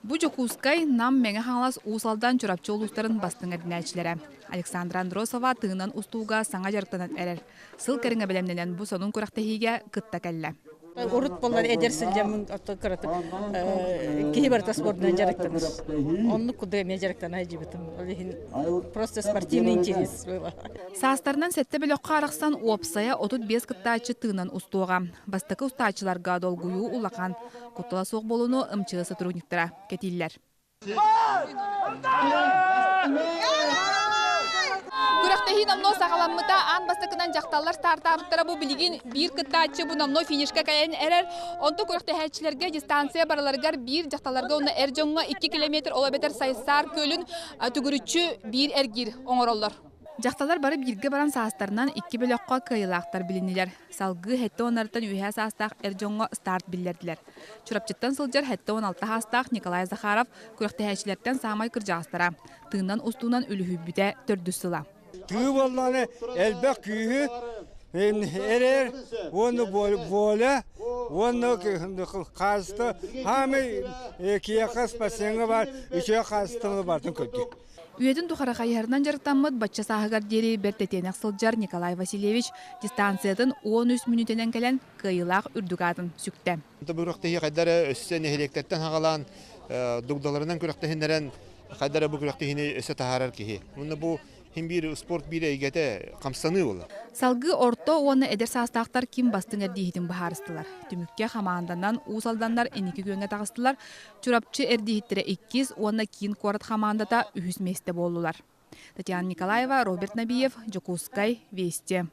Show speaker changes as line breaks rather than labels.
Бу Дьокуускай, Нам, Мэҥэ Хаҥалас, Уус Алдан, Чурапчы улуустарын бастыҥ эрдинээччилэрэ. Александра Андросова тыынан устууга саҥа дьарыктанан эрэр. Сыл кэриҥэ бэлэмнэнэн бу сонун күрэхтэһиигэ кытта кэллэ.
Урут буоллар эдэр сылдьаммын кыратык киһи барыта спордунан дьарыктанар. Оннук курдук эмиэ дьарыктана сылдьыбытым. Ол иһин просто спортивный интерес было.
Саастарынан сэттэ бөлөххө арахсан уопсайа 35 кыттааччы тыынан устуоҕа. Бастакы устааччыларга долгуйуу улахан, куттала суох буолууну МЧС сотрудниктара кэтииллэр. Күрэхтэһии номнуо саҕаламмыта. Аан бастакынан дьахталлар стартаабыттара бу билигин биир кыттааччы бу номнуо финишка кэлэн эрэр. Онтон күрэхтэһээччилэргэ дистанция барыларыгар биир, дьахталларга уонна эр дьоҥҥо 2 километр, ол эбэтэр Сайсаар күөлүн түгүрүччү биир эргиир оҥороллор. Дьахталлар бары бииргэ баран саастарынан икки бөлөххө кыайыылаахтар билиннилэр. Салгыы сэттэ уоннарыттан үөһээ саастаах эр дьоҥҥо старт биллэрдилэр. Чурапчыттан сылдьар 76 саастаах Николай Захаров күрэхтэһээччилэртэн саамай кырдьаҕастара. Тыыннан устуунан үлүһүйбүтэ төрдүс сыла.
Тыы буоллаҕына элбэх күүһү эрэр уонна воля уонна хаачыста хаамай киһиэхэ спасеҥҥа баар үчүгэй хаачыстыбаны барытын көрдүк.
Үйэтин тухары хайыһарынан дьарыктаммыт бачча сааһыгар диэри бэрт тэтиэнэх сылдьар Николай Васильевич дистанциятын 13 мүнүүтэнэн кэлэн кыайыылаах үрдүк аатын сүктэ.
Күрэхтэһии хайда эрэ өссө нэһилиэктэртэн саҕалаан дугдаларынан күрэхтэһиннэрэн хайда эрэ бу күрэхтэһиини өссө таһаарар киһи. Уонна бу хин биир спорт биир эйгэтэ хамсаныы буолар.
Салгыы орто уонна эдэр саастаахтар ким бастыҥ эрдииһитин быһаарыстылар. Түмүккэ хамаанданан Уус Алданнар инники күөҥҥэ таҕыстылар. Чурапчы эрдииһиттэрэ иккис уонна киин куорат хамаандата үһүс миэстэ буоллулар. Татьяна Николаева, Роберт Набиев, Дьокуускай, Вести.